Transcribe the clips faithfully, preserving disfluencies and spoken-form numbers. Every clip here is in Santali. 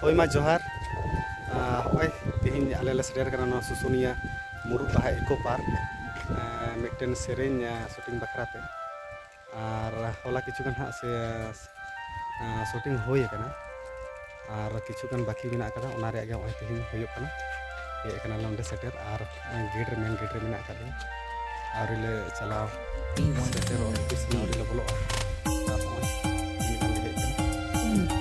ᱦᱳᱭ ᱢᱟ ᱡᱚᱦᱟᱨ᱾ ᱟᱨ ᱦᱚᱸᱜᱼᱚᱭ ᱛᱮᱦᱮᱧ ᱟᱞᱮ ᱞᱮ ᱥᱮᱴᱮᱨ ᱠᱟᱱᱟ ᱱᱚᱣᱟ ᱥᱩᱥᱩᱱᱤᱭᱟᱹ ᱢᱩᱨᱩᱫ ᱵᱟᱦᱟ ᱤᱠᱳ ᱯᱟᱨᱠ, ᱟᱨ ᱢᱤᱫᱴᱮᱱ ᱥᱮᱨᱮᱧ, ᱟᱨ ᱥᱩᱴᱤᱝ ᱵᱟᱠᱷᱨᱟ ᱛᱮ᱾ ᱟᱨ ᱦᱚᱞᱟ ᱠᱤᱪᱷᱩ ᱜᱟᱱ ᱦᱟᱸᱜ ᱥᱮ, ᱟᱨ ᱥᱩᱴᱤᱝ ᱦᱩᱭ ᱟᱠᱟᱱᱟ, ᱟᱨ ᱠᱤᱪᱷᱩ ᱜᱟᱱ ᱵᱟᱹᱠᱤ ᱢᱮᱱᱟᱜ ᱟᱠᱟᱫᱟ, ᱚᱱᱟ ᱨᱮᱭᱟᱜ ᱜᱮ ᱱᱚᱜᱼᱚᱭ ᱛᱮᱦᱮᱧ ᱦᱩᱭᱩᱜ ᱠᱟᱱᱟ᱾ ᱦᱮᱡ ᱟᱠᱟᱱᱟ ᱱᱚᱸᱰᱮ ᱥᱮᱴᱮᱨ, ᱟᱨ ᱱᱚᱜᱼᱚᱭ ᱜᱮᱴ ᱨᱮ, ᱢᱮᱱ ᱜᱮᱴ ᱨᱮ ᱢᱮᱱᱟᱜ ᱟᱠᱟᱫ ᱞᱮᱭᱟ᱾ ᱟᱹᱣᱨᱤ ᱞᱮ ᱪᱟᱞᱟᱣ ᱥᱮᱴᱮᱨᱚᱜ, ᱚᱯᱷᱤᱥ ᱨᱮ ᱟᱹᱣᱨᱤ ᱞᱮ ᱵᱚᱞᱚᱜᱼᱟ᱾ ᱟᱨ ᱱᱚᱜᱼᱚᱭ ᱛᱤᱱᱟᱹᱜ ᱜᱟᱱ ᱞᱮ ᱦᱮᱡ ᱟᱠᱟᱱᱟ᱾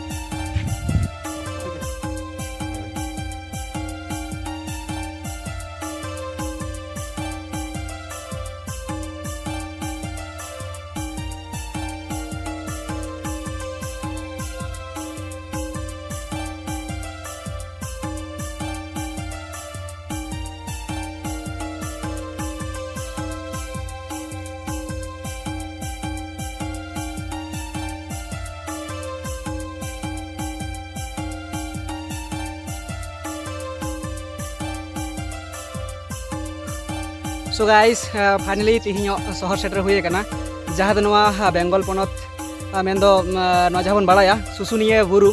So guys, finally ᱛᱮᱦᱮᱧᱚᱜ ᱥᱚᱦᱚᱨ ᱥᱮᱴᱮᱨ ᱦᱩᱭ ᱟᱠᱟᱱᱟ, ᱡᱟᱦᱟᱸ ᱫᱚ ᱱᱚᱣᱟ ᱵᱮᱝᱜᱚᱞ ᱯᱚᱱᱚᱛ, ᱢᱮᱱᱫᱚ ᱱᱚᱣᱟ ᱡᱟᱦᱟᱸ ᱵᱚᱱ ᱵᱟᱲᱟᱭᱟ ᱥᱩᱥᱩᱱᱤᱭᱟᱹ ᱵᱩᱨᱩ,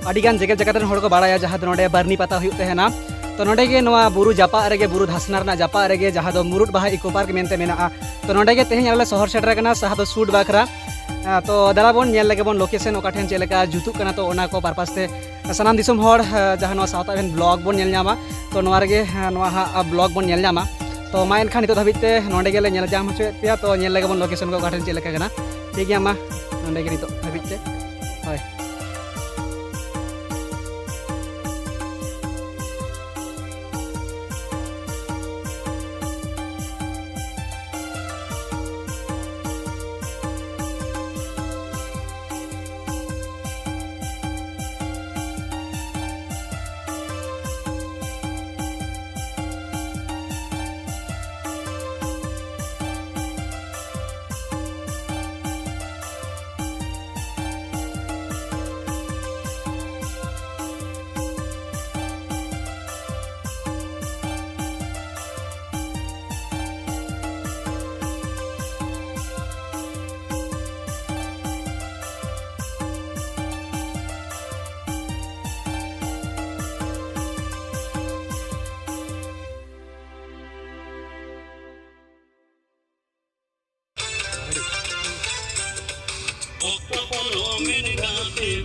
ᱟᱹᱰᱤᱜᱟᱱ ᱡᱮᱜᱮᱛ ᱡᱟᱠᱟᱛ ᱨᱮᱱ ᱦᱚᱲ ᱠᱚ ᱵᱟᱲᱟᱭᱟ, ᱡᱟᱦᱟᱸ ᱫᱚ ᱱᱚᱰᱮ ᱵᱟᱹᱨᱱᱤ ᱯᱟᱛᱟ ᱦᱩᱭᱩᱜ ᱛᱟᱦᱮᱱᱟ᱾ ᱛᱚ ᱱᱚᱰᱮ ᱜᱮ ᱱᱚᱣᱟ ᱵᱩᱨᱩ ᱡᱟᱯᱟᱜ ᱨᱮᱜᱮ, ᱵᱩᱨᱩ ᱫᱷᱟᱥᱱᱟ ᱨᱮᱱᱟᱜ ᱡᱟᱯᱟᱜ ᱨᱮᱜᱮ, ᱡᱟᱦᱟᱸ ᱫᱚ ᱢᱩᱨᱩᱫ ᱵᱟᱦᱟ ᱤᱠᱳ ᱯᱟᱨᱠ ᱢᱮᱱᱛᱮ ᱢᱮᱱᱟᱜᱼᱟ᱾ ᱛᱚ ᱱᱚᱰᱮ ᱜᱮ ᱛᱮᱦᱮᱧ ᱟᱞᱮ ᱞᱮ ᱥᱚᱦᱚᱨ ᱥᱮᱴᱮᱨ ᱟᱠᱟᱱᱟ, ᱡᱟᱦᱟᱸ ᱫᱚ ᱥᱩᱴ ᱵᱟᱠᱷᱨᱟ᱾ ᱛᱚ ᱫᱮᱞᱟ ᱵᱚᱱ ᱧᱮᱞ ᱞᱮᱜᱮ ᱵᱚᱱ ᱞᱳᱠᱮᱥᱚᱱ ᱚᱠᱟ ᱴᱷᱮᱱ ᱪᱮᱫ ᱞᱮᱠᱟ ᱡᱩᱛᱩᱜ ᱠᱟᱱᱟ, ᱛᱚ ᱚᱱᱟ ᱠᱚ ᱯᱟᱨᱯᱟᱥ ᱛᱮ ᱥᱟᱱᱟᱢ ᱫᱤᱥᱚᱢ ᱦᱚᱲ, ᱡᱟᱦᱟᱸ ᱱᱚᱣᱟ ᱥᱟᱶᱛᱟ ᱮᱵᱷᱮᱱ ᱵᱞᱚᱜ ᱵᱚᱱ ᱧᱮᱞ ᱧᱟᱢᱟ, ᱛᱚ ᱱᱚᱣᱟ ᱨᱮᱜᱮ ᱱᱚᱣᱟ ᱦᱟᱸᱜ ᱵᱞᱚᱜ ᱵᱚᱱ ᱧᱮᱞ ᱧᱟᱢᱟ᱾ ᱛᱚ ᱢᱟ ᱮᱱᱠᱷᱟᱱ ᱱᱤᱛᱚᱜ ᱫᱷᱟᱹᱵᱤᱡ ᱛᱮ ᱱᱚᱰᱮ ᱜᱮᱞᱮ ᱧᱮᱞ ᱧᱟᱢ ᱦᱚᱪᱚᱭᱮᱫ ᱯᱮᱭᱟ᱾ ᱛᱚ ᱧᱮᱞ ᱞᱮᱜᱮ ᱵᱚᱱ ᱞᱳᱠᱮᱥᱚᱱ ᱠᱚ ᱚᱠᱟ ᱴᱷᱮᱱ ᱪᱮᱫ ᱞᱮᱠᱟ ᱠᱟᱱᱟ᱾ ᱴᱷᱤᱠ ᱜᱮᱭᱟ, ᱢᱟ ᱱᱚᱰᱮ ᱜᱮ ᱱᱤᱛᱚᱜ ᱫᱷᱟᱹᱵᱤᱡ ᱛᱮ᱾ ᱦᱳᱭ᱾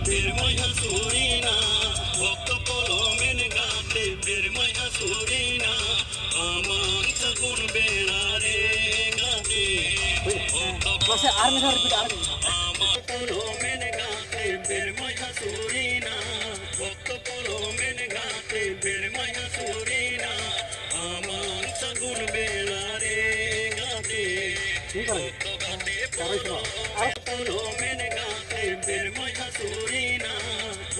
ᱯᱮᱨᱢᱟᱭ ᱦᱟᱹᱥᱩᱨᱤᱱᱟ, ᱚᱠᱛᱚ ᱯᱚᱞᱚᱢᱮᱱ ᱜᱟᱛᱮ, ᱯᱮᱨᱢᱟᱭ ᱦᱟᱹᱥᱩᱨᱤᱱᱟ, ᱟᱢᱟᱝ ᱥᱟᱹᱜᱩᱱ ᱵᱮᱲᱟ ᱨᱮ ᱜᱟᱛᱮ᱾ ᱚᱠᱛᱚ ᱢᱟᱥᱮ ᱟᱨ ᱢᱤᱫ ᱫᱷᱟᱣ repeat, ᱟᱨ ᱢᱤᱫ ᱫᱷᱟᱣ᱾ ᱟᱢᱟᱝ ᱯᱚᱞᱚᱢᱮᱱ ᱜᱟᱛᱮ, ᱯᱮᱨᱢᱟᱭ ᱦᱟᱹᱥᱩᱨᱤᱱᱟ, ᱚᱠᱛᱚ ᱯᱚᱞᱚᱢᱮᱱ ᱜᱟᱛᱮ, ᱯᱮᱨᱢᱟᱭ ᱦᱟᱹᱥᱩᱨᱤᱱᱟ, ᱟᱢᱟᱝ ᱥᱟᱹᱜᱩᱱ ᱵᱮᱲᱟ ᱨᱮ ᱜᱟᱛᱮ᱾ ᱴᱷᱤᱠ ᱟᱪᱷᱮ᱾ ᱚᱠᱛᱚ ᱜᱟᱛᱮ ᱯᱚᱞᱚᱢᱮᱱ ᱜᱟᱛᱮ, ᱯᱮᱨᱢᱟᱭ ᱦᱟᱹᱥᱩᱨᱤᱱᱟ,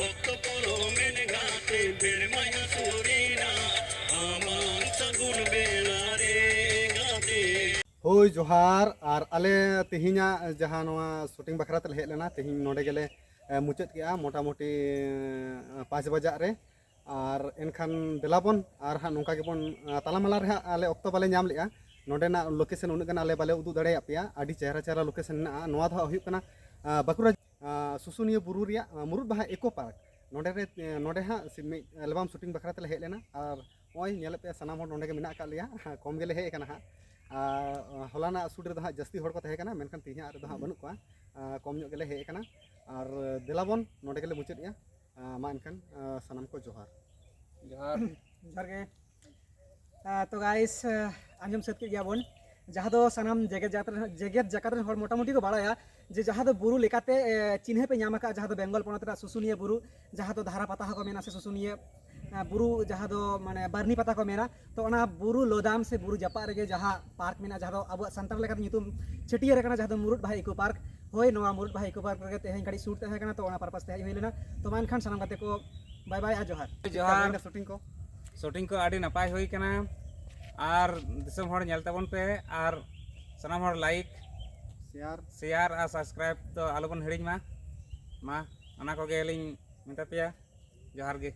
ᱚᱠᱛᱚ ᱯᱚᱞᱚᱢᱮᱱ ᱜᱟᱛᱮ, ᱯᱮᱨᱢᱟᱭ ᱦᱟᱹᱥᱩᱨᱤᱱᱟ, ᱟᱢᱟᱝ ᱥᱟᱹᱜᱩᱱ ᱵᱮᱲᱟ ᱨᱮ ᱜᱟᱛᱮ᱾ ᱦᱳᱭ, ᱡᱚᱦᱟᱨ᱾ ᱟᱨ ᱟᱞᱮ ᱛᱮᱦᱮᱧᱟᱜ ᱡᱟᱦᱟᱸ ᱱᱚᱣᱟ shooting ᱵᱟᱠᱷᱨᱟ ᱛᱮᱞᱮ ᱦᱮᱡ ᱞᱮᱱᱟ, ᱛᱮᱦᱮᱧ ᱱᱚᱰᱮ ᱜᱮᱞᱮ, ᱮ, ᱢᱩᱪᱟᱹᱫ ᱠᱮᱜᱼᱟ, ᱢᱚᱴᱟᱢᱩᱴᱤ, ᱮ, ᱯᱟᱸᱪ ᱵᱟᱡᱟᱜ ᱨᱮ᱾ ᱟᱨ ᱮᱱᱠᱷᱟᱱ ᱫᱮᱞᱟ ᱵᱚᱱ, ᱟᱨ ᱦᱟᱸᱜ ᱱᱚᱝᱠᱟ ᱜᱮᱵᱚᱱ, ᱮ, ᱛᱟᱞᱟ ᱢᱟᱞᱟ ᱨᱮ ᱦᱟᱸᱜ ᱟᱞᱮ ᱚᱠᱛᱚ ᱵᱟᱞᱮ ᱧᱟᱢ ᱞᱮᱜᱼᱟ᱾ ᱱᱚᱰᱮᱱᱟᱜ location ᱩᱱᱟᱹᱜ ᱜᱟᱱ ᱟᱞᱮ ᱵᱟᱞᱮ ᱩᱫᱩᱜ ᱫᱟᱲᱮᱭᱟᱜ ᱯᱮᱭᱟ᱾ ᱟᱹᱰᱤ ᱪᱮᱦᱨᱟ ᱪᱮᱦᱨᱟ location ᱢᱮᱱᱟᱜᱼᱟ᱾ ᱱᱚᱣᱟ ᱫᱚ ᱦᱟᱸᱜ ᱦᱩᱭᱩᱜ ᱠᱟᱱᱟ, ᱮ, ᱵᱟᱸᱠᱩᱲᱟ, ᱮ, ᱥᱩᱥᱩᱱᱤᱭᱟᱹ ᱵᱩᱨᱩ ᱨᱮᱭᱟᱜ, ᱮ, ᱢᱩᱨᱩᱫ ᱵᱟᱦᱟ eco park᱾ ᱱᱚᱰᱮ ᱨᱮ, ᱮ, ᱱᱚᱰᱮ ᱦᱟᱸᱜ ᱥᱤ-, ᱢᱤᱫ album shooting ᱵᱟᱠᱷᱨᱟ ᱛᱮᱞᱮ ᱦᱮᱡ ᱞᱮᱱᱟ᱾ ᱟᱨ ᱱᱚᱜᱼᱚᱭ ᱧᱮᱞᱮᱫ ᱯᱮ, ᱥᱟᱱᱟᱢ ᱦᱚᱲ ᱱᱚᱰᱮ ᱜᱮ ᱢᱮᱱᱟᱜ ᱟᱠᱟᱫ ᱞᱮᱭᱟ᱾ ᱠᱚᱢ ᱜᱮᱞᱮ ᱦᱮᱡ ᱟᱠᱟᱱᱟ ᱦᱟᱸᱜ᱾ ᱟᱨ ᱦᱚᱞᱟᱱᱟᱜ shoot ᱨᱮᱫᱚ ᱦᱟᱸᱜ ᱡᱟᱹᱥᱛᱤ ᱦᱚᱲ ᱠᱚ ᱛᱟᱦᱮᱸ ᱠᱟᱱᱟ, ᱢᱮᱱᱠᱷᱟᱱ ᱛᱮᱦᱮᱧᱟᱜ ᱨᱮᱫᱚ ᱦᱟᱸᱜ ᱵᱟᱹᱱᱩᱜ ᱠᱚᱣᱟ᱾ ᱟᱨ ᱠᱚᱢ ᱧᱚᱜ ᱜᱮᱞᱮ ᱦᱮᱡ ᱟᱠᱟᱱᱟ᱾ ᱟᱨ ᱫᱮᱞᱟ ᱵᱚᱱ, ᱱᱚᱰᱮ ᱜᱮᱞᱮ ᱢᱩᱪᱟᱹᱫ ᱮᱜᱼᱟ᱾ ᱟᱨ ᱢᱟ ᱮᱱᱠᱷᱟᱱ, ᱟᱨ ᱥᱟᱱᱟᱢ ᱠᱚ ᱡᱚᱦᱟᱨ᱾ ᱡᱚᱦᱟᱨ᱾ ᱡᱚᱦᱟᱨ ᱜᱮ᱾ ᱟᱨ ᱛᱚ guys, ᱟᱸᱡᱚᱢ ᱥᱟᱹᱛ ᱠᱮᱫ ᱜᱮᱭᱟ ᱵᱚᱱ, ᱡᱟᱦᱟᱸ ᱫᱚ ᱥᱟᱱᱟᱢ ᱡᱮᱜᱮᱛ ᱡᱟᱠᱟᱛ ᱨᱮᱱ, ᱡᱮᱜᱮᱛ ᱡᱟᱠᱟᱛ ᱨᱮᱱ ᱦᱚᱲ ᱢᱚᱴᱟᱢᱩᱴᱤ ᱠᱚ ᱵᱟᱲᱟᱭᱟ ᱡᱮ ᱡᱟᱦᱟᱸ ᱫᱚ ᱵᱩᱨᱩ ᱞᱮᱠᱟᱛᱮ, ᱮ, ᱪᱤᱱᱦᱟᱹ ᱯᱮ ᱧᱟᱢ ᱟᱠᱟᱫ, ᱡᱟᱦᱟᱸ ᱫᱚ ᱵᱮᱝᱜᱚᱞ ᱯᱚᱱᱚᱛ ᱨᱮᱱᱟᱜ ᱥᱩᱥᱩᱱᱤᱭᱟᱹ ᱵᱩᱨᱩ, ᱡᱟᱦᱟᱸ ᱫᱚ ᱫᱷᱟᱨᱟ ᱯᱟᱛᱟ ᱦᱚᱸᱠᱚ ᱢᱮᱱᱟ ᱥᱮ ᱥᱩᱥᱩᱱᱤᱭᱟᱹ, ᱮ, ᱵᱩᱨᱩ, ᱡᱟᱦᱟᱸ ᱫᱚ ᱢᱟᱱᱮ ᱵᱟᱨᱱᱤ ᱯᱟᱛᱟ ᱠᱚ ᱢᱮᱱᱟ᱾ ᱛᱚ ᱚᱱᱟ ᱵᱩᱨᱩ ᱞᱚᱫᱟᱢ ᱥᱮ ᱵᱩᱨᱩ ᱡᱟᱯᱟᱜ ᱨᱮᱜᱮ ᱡᱟᱦᱟᱸ park ᱢᱮᱱᱟᱜᱼᱟ, ᱡᱟᱦᱟᱸ ᱫᱚ ᱟᱵᱚᱣᱟᱜ ᱥᱟᱱᱛᱟᱲ ᱞᱮᱠᱟᱛᱮ ᱧᱩᱛᱩᱢ ᱪᱷᱟᱹᱴᱭᱟᱹᱨ ᱟᱠᱟᱱᱟ, ᱡᱟᱦᱟᱸ ᱫᱚ ᱢᱩᱨᱩᱫ ᱵᱟᱦᱟ eco park᱾ ᱦᱳᱭ, ᱱᱚᱣᱟ ᱢᱩᱨᱩᱫ ᱵᱟᱦᱟ eco park ᱨᱮᱜᱮ ᱛᱮᱦᱮᱧ ᱠᱟᱹᱴᱤᱡ shoot ᱛᱟᱦᱮᱸ ᱠᱟᱱᱟ, ᱛᱚ ᱚᱱᱟ purpose ᱛᱮ ᱦᱮᱡ ᱦᱩᱭ ᱞᱮᱱᱟ᱾ ᱛᱚ ᱢᱟ ᱮᱱᱠᱷᱟᱱ ᱥᱟᱱᱟᱢ ᱜᱟᱛᱮ ᱠᱚ bye bye ᱟᱨ ᱡᱚᱦᱟᱨ᱾ ᱡᱚᱦᱟᱨ᱾ ᱪᱮᱫ ᱞᱮᱠᱟ ᱦᱩᱭᱱᱟ shooting ᱠᱚ? Shooting ᱠᱚ ᱟᱹᱰᱤ ᱱᱟᱯᱟᱭ ᱦᱩᱭ ᱠᱟᱱᱟ, ᱟᱨ ᱫᱤᱥᱚᱢ ᱦᱚᱲ ᱧᱮᱞ ᱛᱟᱵᱚᱱ ᱯᱮ, ᱟᱨ ᱥᱟᱱᱟᱢ ᱦᱚᱲ like, share᱾ Share ᱟᱨ subscribe ᱫᱚ ᱟᱞᱚᱵᱚᱱ ᱦᱤᱲᱤᱧ ᱢᱟ᱾ ᱢᱟ, ᱚᱱᱟ ᱠᱚᱜᱮ ᱞᱤᱧ ᱢᱮᱛᱟ ᱯᱮᱭᱟ᱾ ᱡᱚᱦᱟᱨ ᱜᱮ᱾